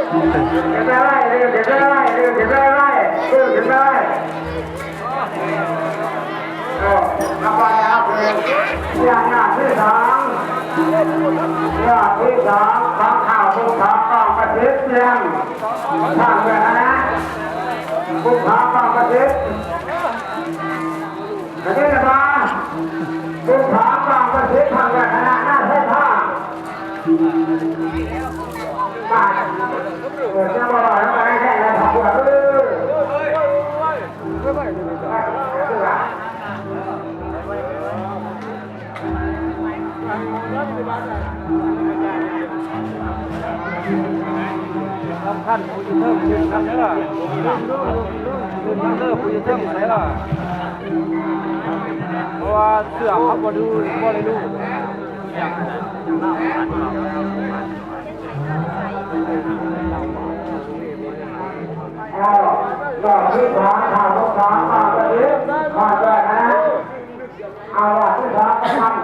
ເກັບໄວ້ໄວ້ ເກັບໄວ້ໄວ້ ເກັບໄວ້ໄວ້ ເກັບໄວ້ໄວ້ ເອີ ເອົາໄປ ເອົາໄປ ຢ່າງ ຢ່າງທີສອງ ຢ່າງທີສອງ ຂອງຂ້າວ ບຸບຜາກອງປະສິດ ເລື່ອງ ທາງເມືອງຫັ້ນນະ ບຸບຜາກອງປະສິດ ເຂົ້າໃຈແລ້ວບໍ່? ບຸບຜາກອງປະສິດ ທາງເມືອງຫັ້ນນະ ນາໄຟຟ້າ ສຳຄັນຜູ້ຢູ່ເທິງຂຶ້ນນຳເດີ ຂຶ້ນນຳເດີ ຜູ້ຢູ່ເທິງໄດ້ລະ ເພາະວ່າເສື້ອເຂົາບໍ່ດູ ບໍ່ໄດ້ດູ. ເອົາ ລອບທີສາມ ຖ້າບໍ່ສາມາດ ມາເລີຍ ມາເລີຍນະ ເອົາ ລອບທີສາມ ຖ້າ